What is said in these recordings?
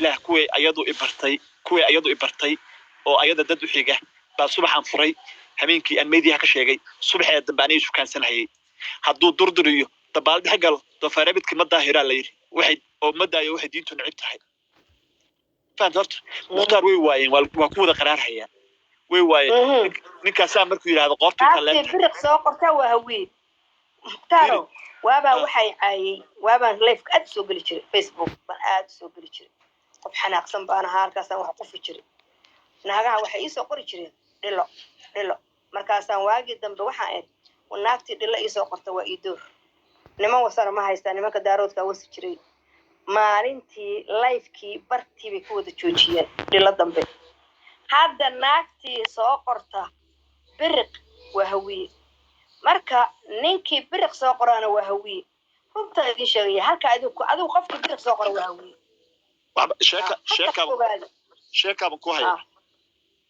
Ilaah, kuwii ayadu i bartay oo ayada dad u xiga baa subaxaan furay habeenkii aan meediyaha ka sheegay. Subaxee dambe aniga shukaansanhayay, hadduu durdur iyo dabaal dhex galo, doofaarabidki ma daahiraa la yidhi, waxay oo ma daayo, waxay diintu necib tahay. Fahamta? Horta Mukhtaar way waayeen, waa ku wada qaraarhayaan, way waayeen. Ninkaasaa markuu yidhahdo qoorta inta Naagtii leegtahay biriq soo qortaa waa Hawiye, Mukhtaaro. Waabaa waxay caayay, waabaan live aad usoo geli jiray, Facebook baan aad usoo geli jiray. Qof xanaaqsan baan ahaa, halkaasaan wax qufi jiray. Naagaha waxay iisoo qori jireen dhilo dhilo. Markaasaan waagii dambe waxaan iri, naagtii dhilo iisoo qorta waa iidoor. Niman wasana ma haystaa, nimanka Daaroodkaa wasi jiray. Maalintii livekii bartii bay ku wada joojiyeen dhilo dambe. Hadda naagtii soo qorta biriq waa Hawiye, marka ninkii biriq soo qoraana waa Hawiye. Runtaa idin sheegaya, halka adigu adigu qofkii biriq soo qora waa Hawiye. Waxba sheeka Halka sheeka ogaada. Sheekaaban ku haya.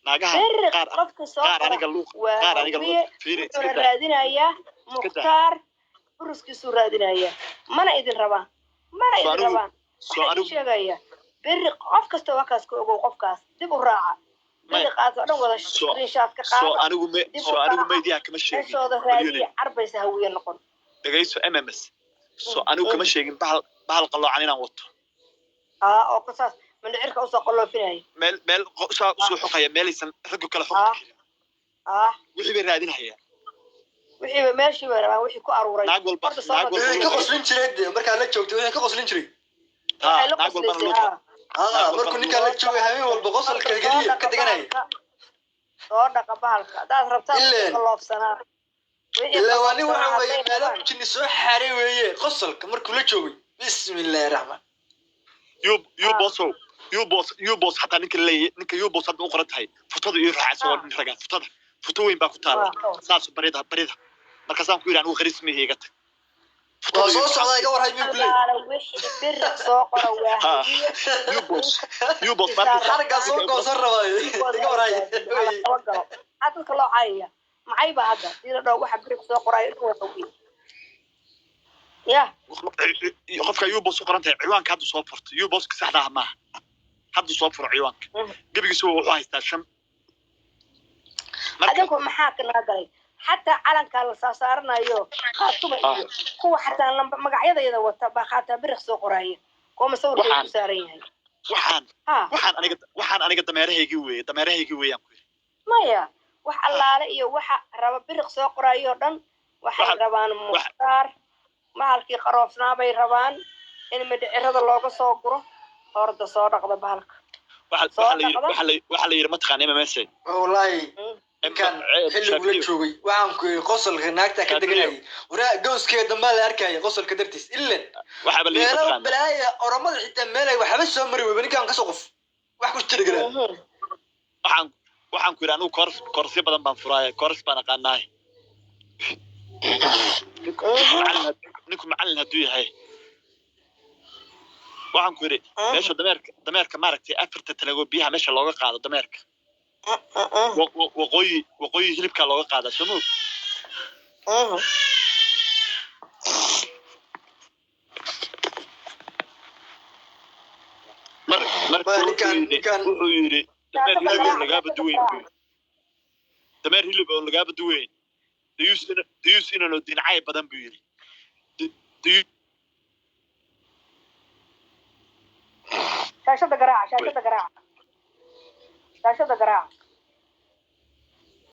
Naagaha Biriq qaar qofka soo qaar qora aniga luuq waa qaar aniga Hawiye. luuq fiiri, iska Wuxuuna daa. raadinayaa Daa. Mukhtaar buruskiisuu raadinayaa. Mana idin rabaan, mana Soo idin anigu rabaan. Soo Waxaa idin anigu sheegaya, biriq qof kasta waa kaas ka ogow, qofkaas dib u raaca. Maya. Biriqaas oo dhan wada screenshot ka Soo qaada, anigu me dib u soo anigu raaca. meediyaha kama sheegin. Meeshooda Malyuuney. raadiya, carbaysa Hawiye noqon. Dhegayso, MMS, soo anigu kama sheegin bahal qaloocan inaan wato. Aa, oo kasaas mandhicirka usoo qaloofinaya. Meel saa usoo xoqaya, meelaysan raggu kala xoqi karin. Wixii bay raadinhayaan. Wixiiba meeshii bay rabaan, wixii ku aruuray. Naag walba Horta soo naag walba Wixii ka qoslin jiray dee markaa la joogtay, wixii ka qoslin jiray. Ha. Waxay la Naag walbana qoslaysay. luuqa Ah, markuu ninkaa la joogay habeen walba qosolka Horta soo geliya dhaqa ka deganaya. bahalka, soo dhaqa bahalka haddaad rabtaan. Ileen. Wixii qaloofsanaa, wixii Ilaa waa nin qaloofsanaa waxa weeye hadday meelo rabaan. jinni soo xaaray weeye. Qosolka markuu la joogay, bismillahi raxmaan. Yubosow, yubos, yubos, xataa ninka leeyahay, ninka yubos hadda u qoran tahay futada iyo raaca, isagoo nin ragaa futada futo weyn baa ku taala. Saas barida barida markaasaan ku yidhi, anigu khariis mihi, iga tag. Waa soo socdaa, iga warhay miyuu ku leeyahay? Allaala wixii biriq soo qora waa Ha. Hawiye. Yubos, yubos markii Xargaa soo goosan rabaayo, iga warhay. Laba galo maxaa dadka loo caayaya? Maxay ba hadda sida dhow waxa biriq soo qoraayo dhan waa Hawiye ya. Qofka yubos u qoran tahay ciwaanka hadda soo furto, yuboska saxda ah maaha, hadda soo furo ciwaanka. Gebigiisa wuxuu haystaa shan marka. Adinku maxaa ka naga galay? Xataa calankaa la saasaaranayo Khaatuma iyo kuwa xataa magacyadayada wata baa xataa biriq soo qoraaya, kuwa sawirkooda ku saaran yahay. Waxaan ha. Waxaan aniga dameerahaygii weeye, dameerahaygii weeyaan ku yidhi. Maya, wax allaale iyo waxa raba biriq soo qoraayo dhan waxay rabaan Mukhtaar bahalkii qaroofnaa bay rabaan in midhicirada looga soo guro. Horda soo dhaqda bahalka. Soo Waxa la yidhi dhaqda. Waxa la yidhi, mataqaana MMS? Wallahi ninkan xilligu la joogay, waxaan ku yidhi, qosolka naagta ka Shaafiyo. deganayay, waraa gowskeeda dambaa la arkaya qosolka dartiis ilen. Waxaaba la yidhi, Meelo mataqaana, balaaya Oromada xitaa meelay waxba soo mari weyba, ninkan kasoo qof wax ku jiri karaan. Waxaan ku yidhi, anigu koorsyo badan baan furaaya, koors baan aqaanaay. Ninku macallin hadduu yahay, waxaan ku yidhi, meesha dameerka maaragtay afarta talago biyaha meesha looga qaado dameerka, waqooyi hilibkaa looga qaadaa, soo moog? Marka Waa wuxuu yidhi ninkan wuxuu yidhi, dameer hilib oon lagaaba duweyn buu yidhi, dameer hilib oon lagaaba duweyn, dayuus inano dincay badan buu yidhi. Shaashada garaaca, shaashada garaaca, shaashada garaaca.